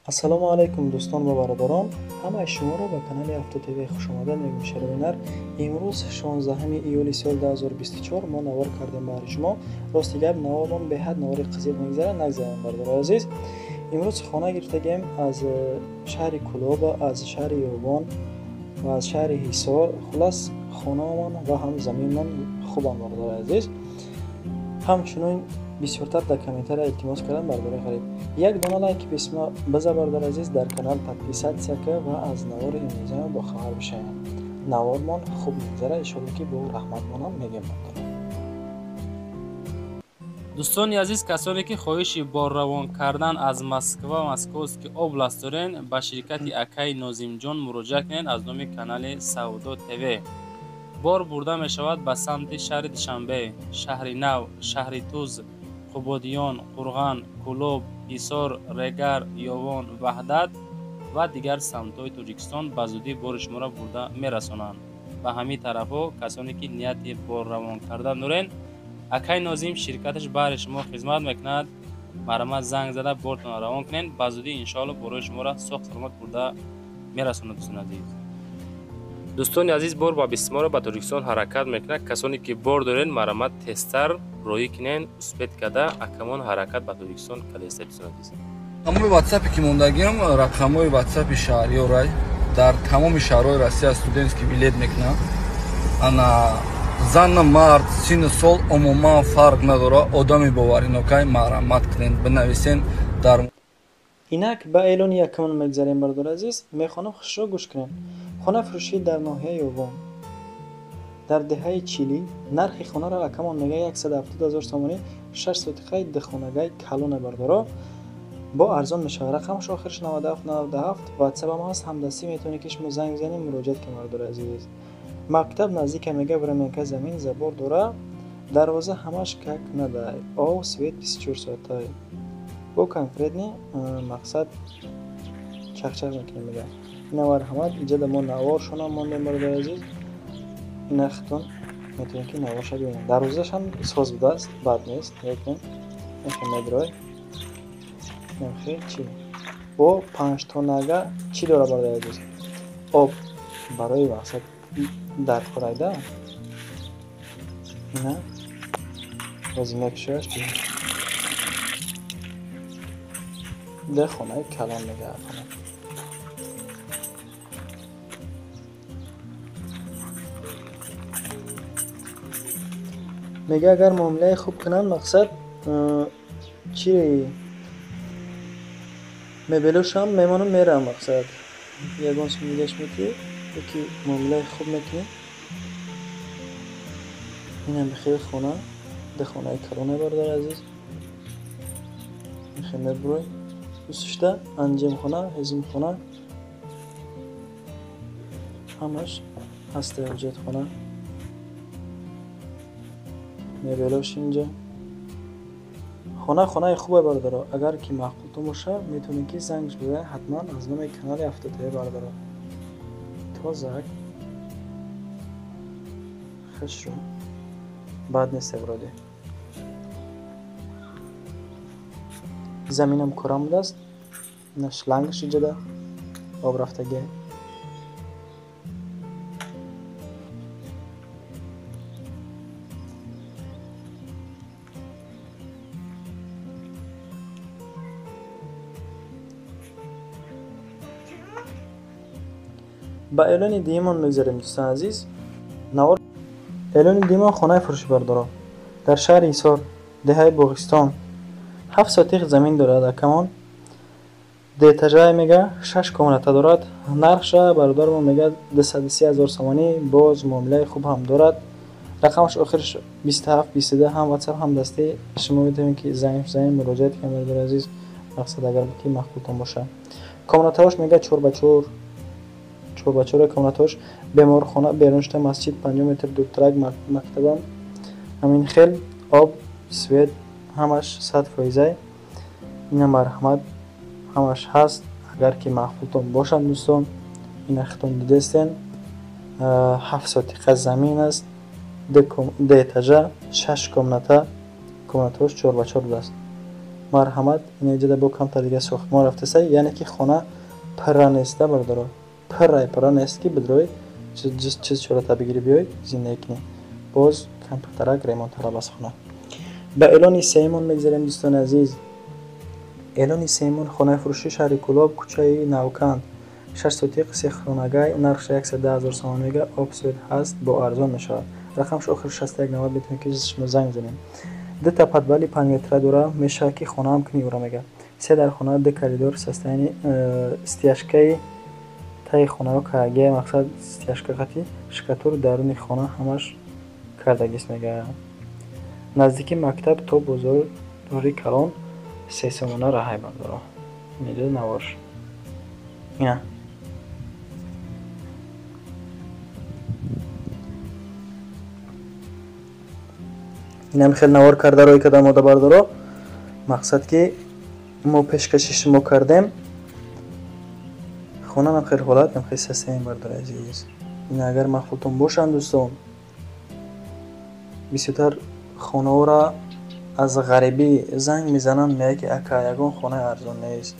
Ассалому алайкум дӯстон ва бародарон, ҳамаи шуморо ба канали Авто ТВ хушомадед мегӯем. Шаровинар имрӯз 16 июли соли 2024 мо навор кардем баҳри шумо. Рости гап, навормон беҳад навори қизиқ мегзарад, нагзарем бародарои азиз. Имрӯз хона гирифтагем аз шаҳри Кулоба, аз шаҳри Ёвон ва аз шаҳри Ҳисор. Хулас, хонаамон ва ҳам заминмон хубам бародарои азиз. Ҳамчунин бисёртар дар комментария илтимос кардам бародарои ғариб. Як дона лайк биза бародари азиз, дар канал подписаться ка ва аз навори имрӯзаам бохабар бишавед. Навормон хуб мегзара, иншоалло ки бо раҳматмонам мегем. Дӯстони азиз, касоне ки хоҳиши борравон кардан аз Москва, Московский область дорен, ба ширкати акаи Нозимҷон муроҷиат кунед аз номи канали Савдо ТВ. Бор бурда мешавад ба самти шаҳри Душанбе, шаҳри Нав, шаҳри Туз, Қубодиён, Қурған, Кулоб, Ҳисор, Регар, Ёвон, Ваҳдат ва дигар самтҳои Тоҷикистон ба зудӣ бори шуморо бурда мерасонанд. Ба ҳамин тарафҳо касоне ки нияти борравон кардан дорен, акаи Нозим ширкаташ баҳри шумо хизмат мекунад. Марҳамат, занг зада бортонро равон кунед, ба зудӣ иншоалло борои шуморо соғ саломат бурда мерасонад. Дӯстони азиз, дӯстони азиз, бор ба бисморо ба Тоҷикистон ҳаракат мекунад. Касоне ки бор дорен, марҳамат тезтар роӣ кунен, успеть карда акамон ҳаракат ба Тоҷикистон калеста. Дӯстони азиз, рақамҳои ватсапе ки мондагиам, рақамҳои ватсапи шаҳриёрай дар тамоми шаҳрҳои Россия студентский билет мекунад. Ана зану мард, сину сол умуман фарқ надорад. Одами боваринокай марҳамат кунед, бинависен дар Инак ба эълони якумон мегзарем, бародари азиз. Мехонам, хушро гӯш кунед. Хонафурӯшӣ дар ноҳияи Ёвон, дар деҳаи Чилӣ. Нархи хонаро акамон мега 170 0 сомонӣ, 6 сотиқаи духонагай калоне бардоро, бо арзон мешавад. Рақамаш охирш 97 97, ватсапам ҳаст, ҳамдастӣ метавонед ки шумо занг бизанед, муроҷиат кунед бародари азиз. Мактаб наздика мега, временка замин, забор дора, дарвоза ҳамаш как надай, об, свет 24 соатай. Бо конкретный мақсад чақчақ мекунем мега. Ина марҳамат, иҷода мо наворшонам мондем бародари азиз. Ина хитон метавонед ки наворша бибинед. Дарвозашам соз будааст, бад нест. Лекин инхел медрой. Инхел чи? Бо панҷтонага чӣ дора бародари азиз? Об барои мақсад дар хӯрайда. Ина боз мекушояш. Де хонаи калон мега хона. Мега агар муомилаи хуб кунанд, мақсад чи мебелошам мемонам, мерам мақсад. Ягон сум дигаш метиҳӣ, яки муомилаи хуб мекунӣ. Инам бихел хона, де хонаи калоне бародари азиз. Инхел мебурой. Усушта анҷемхона, ҳезумхона ҳамаш ҳаст, ҳоҷатхона. Мебелош инҷа. Хона хонаи хубе бародаро. Агар ки маъқултон боша, метавонед ки зангш бизанед ҳатман аз номи канали Авто ТВ бародаро. Тозак хушрӯ бад нест вроде. Заминам курам будааст. На шлангаш иҷода об рафтагӣ. Ба эълони дуюмон мегзарем, дӯстони азиз. Навор эълони дуюмон хонаи фурӯшӣ бардоро. Дар шаҳри Ҳисор, деҳаи Боғистон, 7 сотиқ замин дорад акамон. Ду этажае мега, 6 комната дорад. Нархша бародармон мега 230 0 сомонӣ, боз муомилаи хуб ҳам дорад. Рақамаш охирш 27 22, ҳам ватсап ҳам дастӣ. Шумо метавонед ки занг бизанед, муроҷиат кунед бародари азиз. Мақсад агар ки маъқултон боша. Комнатаҳош мега 4 ба 4, 4 ба 4 комнатаҳош, беморхона, берун шуда масҷид 50 метр дуртарак, мактабам ҳамин хел, об, свет ҳамаш 100%. Ина марҳамат, ҳамаш ҳаст. Агар ки маъқултон бошанд дӯстон, ина хитон дидестен. 7 сотиқа замин аст, ду этажа, 6 комната, комнатаҳош 4 ба 4 будааст. Марҳамат, инҷода бо камтар дига сохтмон рафтаста, яъне ки хона пурра неста бародаро. Пурра нест ки бидрои чиз чората бигири биёй зиндагӣ кунӣ. Боз камтарак ремонт талаб аст хона. Ба эълони сеюмон мегзарем дӯстони азиз. Эълони сеюмон хонаи фурӯши шаҳри Кӯлоб, кӯчаи Навканд. 6 сотиқ, се хонагай, нархш 110 000 сомон мега, об свет ҳаст, бо арзон мешавад. Рақамш охир 6190, метавонед ки шумо занг бизанед. Дута подвали 5 метра дора, мешавад ки хонаам кунӣ ура мега. Се дар хона, ду коридор, состояние стяжкаи таи хонаро кардаги, мақсад стяжка қати шкатур даруни хона ҳамаш кардагист мега. Наздики мактаб то бозори калон 3 сомона раҳай бардоро. Инҷо навош. Ина. Инам хел навор карда рӯй кардам ода бардоро. Мақсад ки мо пешкаши шумо кардем. Хонам хел ҳолат, нам хел сасаем бардори азиз. Ин агар махлутон бошанд дӯстон, бисёртар хонаҳоро аз ғарибӣ занг мезананд, мегӯянд ки ака ягон хонаи арзон нест,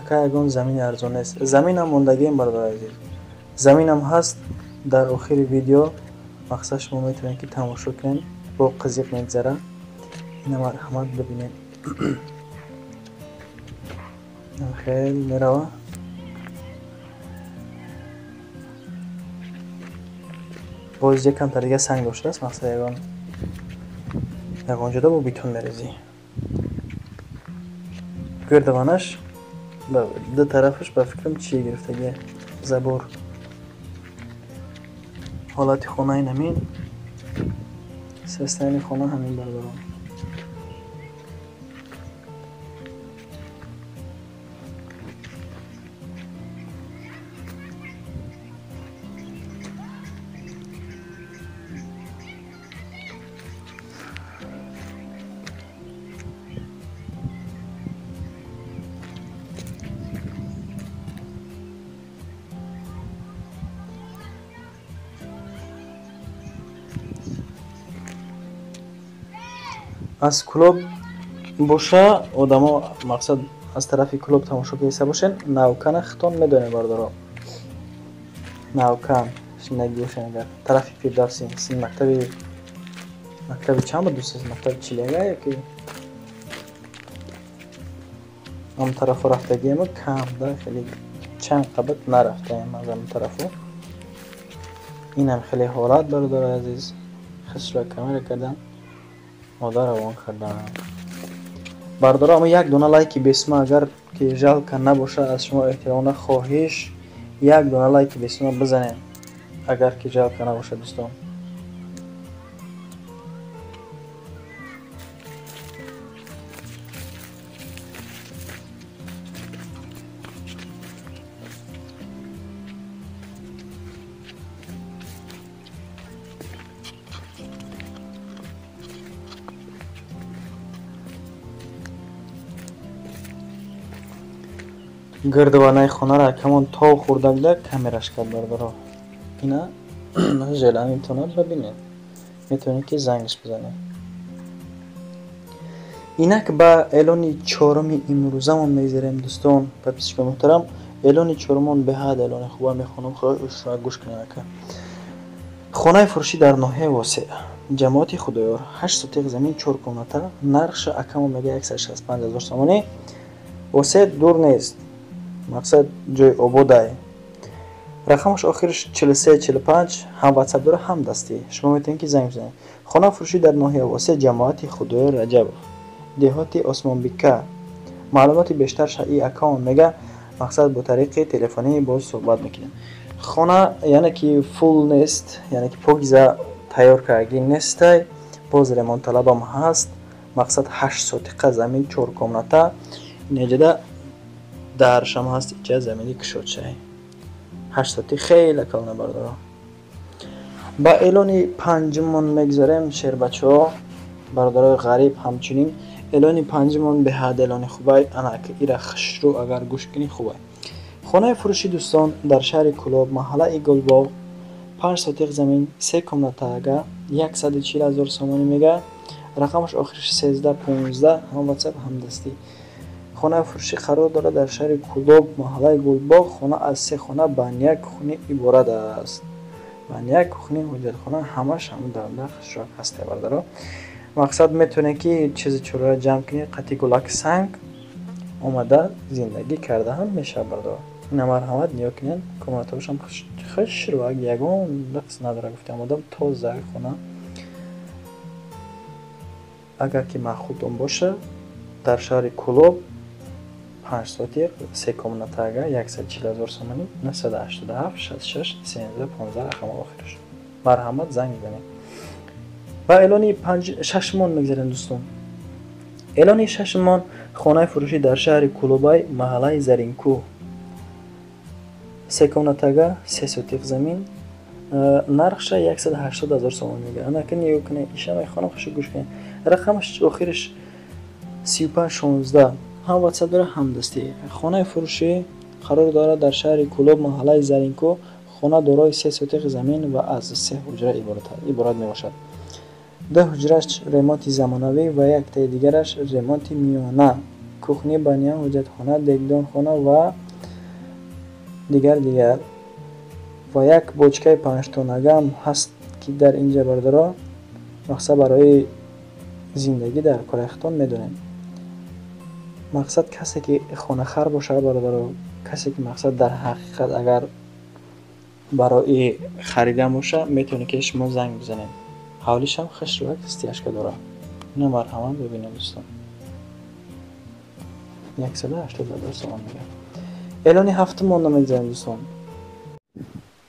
ака ягон замини арзон нест. Заминам мондагием бародари азиз, заминам ҳаст. Дар охири видео мақсад шумо метавонед ки тамошо кунед, бо қизиқ мегзара. Ина марҳамат бибинед. Хел мерава. Боз якамтар дига санг доштааст, мақсад ягон ҷода бо бетон мерезӣ. Гирдаванаш ду тарафаш ба фикрам чие гирифтагия, забор. Ҳолати хона ин ҳамин, состояние хона ҳамин бародарон. Аз Кӯлоб боша одамо, мақсад аз тарафи Кӯлоб тамошо киса бошен, Навкана хитон медонем бародаро. Навкан шинагӣ бошен агар тарафи Фирдавсӣ, син мактаби чанд буд дӯст, мактаби чилага ёки он тарафо рафтагиемо кам да, хеле чанд қабат нарафтаем аз он тарафо. Инам хеле ҳолат бародарои азиз, хисла камера кардан, модар равон кардан. Бародаро, ама як дона лайки бесума агар ки жалка набоша, аз шумо эҳтиромона хоҳиш, як дона лайки бесума бизанед, агар ки жалка набоша дӯстон. Гирдуванаи хонаро акамон то хӯрдагда камераш кард бародаро. Ина жела метавонад бибинед, метавонед ки зангаш бизанед. Инак ба эълони чоруми имрӯзамон мегзарем дӯстон, подписчикони муҳтарам. Эълони чорумон беҳад эълони хуба, мехонам, хоҳиш гӯш кунед ака. Хонаи фурӯшӣ дар ноҳияи Восеъ, ҷамоати Худоёр, 8 сотиқ замин, 4 комната, нархша акамон мега 165 000 сомонӣ. Восеъ дур нест, мақсад ҷои ободай. Рақамаш охирш 4345, ҳам ватсап дора, ҳам дастӣ. Шумо метавонед ки занг бизанед. Хона фурӯшӣ дар ноҳияи Восеъ, ҷамоати Худоёр Раҷабов, деҳоти Осмонбика. Маълумоти бештар шаи акамон мега, мақсад бо тариқи телефонӣ боз суҳбат мекунем. Хона яъне ки фул нест, яъне ки покиза тайёр кардагӣ нестай, боз ремонтталабам ҳаст. Мақсад 8 сотиқа замин, 4 комната. Инҷода даршам ҳаст, иҷа замини кушодшай. 8 сотӣ хеле калона бародаро. Ба эълони панҷумон мегзарем шербачаҳо, бародарои ғариб. Ҳамчунин эълони панҷумон беҳад эълони хубай, ана ира хушрӯ агар гӯш кунӣ хубай. Хонаи фурӯшӣ дӯстон дар шаҳри Кӯлоб, маҳаллаи Гулбоғ, 5 сотиқ замин, 3 комнатага, 140 000 сомонӣ мега. Рақамаш охириш 1315, ҳам WhatsApp, ҳам дастӣ. Хонаи фурӯшӣ қарор дорад дар шаҳри Кӯлоб, маҳаллаи Гулбоғ. Хона аз се хона баня кухни иборат аст. Баня, кухни, ҳоҷатхона ҳамаш ҳамун дар хушрак ҳаст, бародаро. Мақсад метавонед ки чизи чораро ҷамъ кунед, қатъи гулак санг омада зиндагӣ карда ҳам мешавад, бародаро. Ина марҳамат, нигоҳ кунед, комнатаҳошам хушрӯак, ягон нақс надорад, гуфтам одам тоза хона. Агар ки маъқултон боша, дар шаҳри Кӯлоб 5 сотиқ, се комнатага, 140 000 сомонӣ, 987 66 13 15 рақами охираш. Марҳамат, занг бизанед. Ва эълони шашмон мегзарем, дӯстон. Эълони шашмон хонаи фурӯшӣ дар шаҳри Кӯлобай, маҳаллаи Заринкӯҳ. Се комнатага, се сотиқ замин, нархша 180 000 сомон мегӯяд. Анака нигоҳ кунед, иша мехонам, хушу гӯш кунед. Рақамаш охириш 3516, ҳам WhatsApp дорад, ҳам дастӣ. Хонаи фурӯшӣ қарор дорад дар шаҳри Кӯлоб, маҳаллаи Заринкӯҳ. Хона дорои се сотиқ замин ва аз се ҳуҷра иборат мебошад. Ду ҳуҷраш ремонти замонавӣ ва яктаи дигараш ремонти миёна. Кухни, баня, ҳоҷатхона, дегдонхона ва дигар. Ва як бочкаи панҷтонага ҳам ҳаст, ки дар инҷа, бародаро, мақсад барои зиндагӣ дар корахтон медонем. Мақсад касе ки хонахар бошад, бародаро, касе ки мақсад дар ҳақиқат агар барои харидан боша, метавонед ки шумо занг бизанед. Ҳавлишам хушрӯак стяжка дорад. Ина марҳамат, бибинед, дӯстон. 180 000 сомон мегӯяд. Эълони ҳафтумон мегзарем, дӯстон.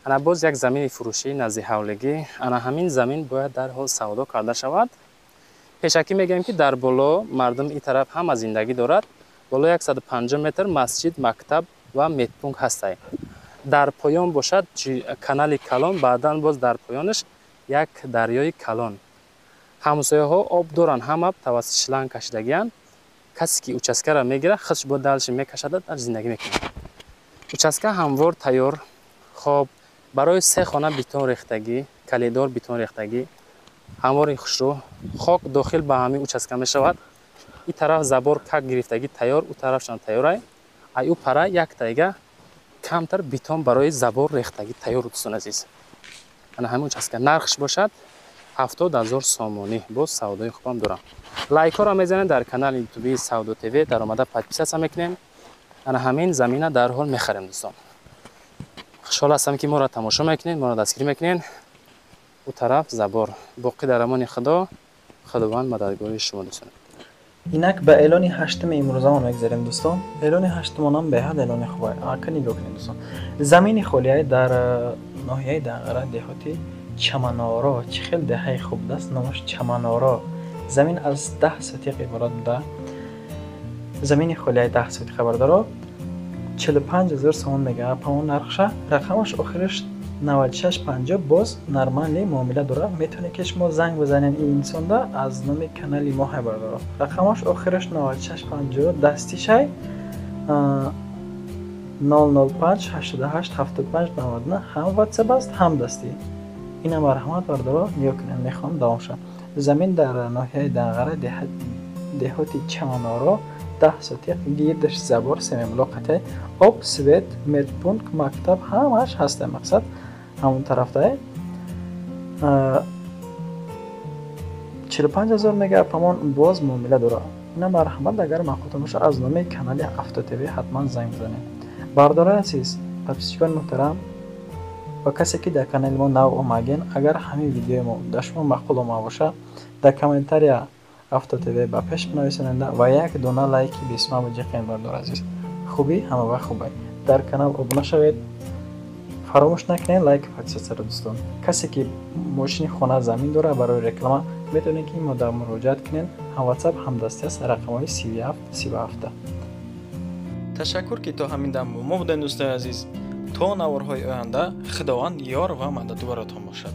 Ана боз як замини фурӯшӣ назди ҳавлигӣ. Ана ҳамин замин бояд дарҳол савдо карда шавад. Пешакӣ мегӯем, ки дар боло мардум ин тараф ҳама зиндагӣ дорад. Боло 150 метр масҷид, мактаб ва медпункт ҳастай. Дар поён бошад канали калон, баъдан боз дар поёнаш як дарёи калон. Ҳамсояҳо об доранд, ҳама тавассути шланг кашидагианд. Касе ки участкаро мегирад, худш бо далши мекашада, дар зиндагӣ мекунад. Участка ҳамвор тайёр. Хоб, барои се хона бетон рехтагӣ, калидор бетон рехтагӣ, ҳамвори хушрӯ. Хок дохил ба ҳамин участка мешавад. Ин тараф забор как гирифтагӣ тайёр, ӯ тарафшам тайёрай. Ай ӯ пара яктайга камтар бетон барои забор рехтагӣ тайёр, дӯстон азиз. Ана ҳамин участка нархш бошад 70 000 сомонӣ. Боз савдои хубам дорам. Лайкҳоро мезанем дар канали ютубии Савдо ТВ, даромада подписаться мекунем. Ана ҳамин замина дарҳол мехарем, дӯстон. Хушҳол ҳастам, ки моро тамошо мекунед, моро дастгирӣ мекунед. Ӯ тараф забор. Боқӣ дар амони Худо, Худованд мададгори шумо, дӯстон. Инак ба эълони ҳаштуми имрӯзамон мегзарем, дӯстон. Эълони ҳаштумонам беҳад эълони хуб. Ака нигоҳ кунед, дӯстон. Замини холияй дар ноҳияи Данғара, деҳоти Чаманоро. Чӣ хел деҳаи хуб даст, номаш Чаманоро. Замин аз 10 сотиқ иборат буда. Замини холияй 10 сотиқ, бародаро, 45 000 сомон мегӯяд памон нархша. Рақамаш охираш 9650, боз нормальный муомила дорад. Метавонед ки шумо занг бизанед ин инсонда аз номи канали мо, ҳай, бародаро. Рақамаш охираш 9650, дастишай 005 88 75 99, ҳам WhatsApp аст, ҳам дастӣ. Ина марҳамат, бародаро, нигоҳ кунед, мехоҳам давом шавад. Замин дар ноҳияи Данғара, деҳоти Чаманоро, 10 сотиқ, гирдаш забор, семимло қатъ, об, свет, медпункт, мактаб ҳамааш ҳаста. Мақсад ҳамон тарафтае. 45 000 мега памон, боз муомила дорад. Ина марҳамат, агар маъқултон бошад, аз номи канали Авто ТВ ҳатман занг бизанед. Бародарои азиз, подписчикони муҳтарам ва касе ки дар канали мо нав омадген, агар ҳамин видеои мо дар шумо маъқул омада бошад, дар комментария Авто ТВ ба пеш бинависонед ва як дона лайки бисма буҷиқен, бародари азиз. Хубӣ ҳама вақт хубай. Дар канал обуна шавед, фаромӯш накунед лайк подписатсияро, дӯстон. Касе ки мошини хона, замин дорад барои реклама, метавонед ки мо дар муроҷиат кунед, ҳам WhatsApp, ҳам дастӣ аст, рақамҳои 37 37. Ташаккур, ки то ҳамин дам бо мо будед, дӯстони азиз. То наворҳои оянда Худованд ёр ва мададгоратон бошад.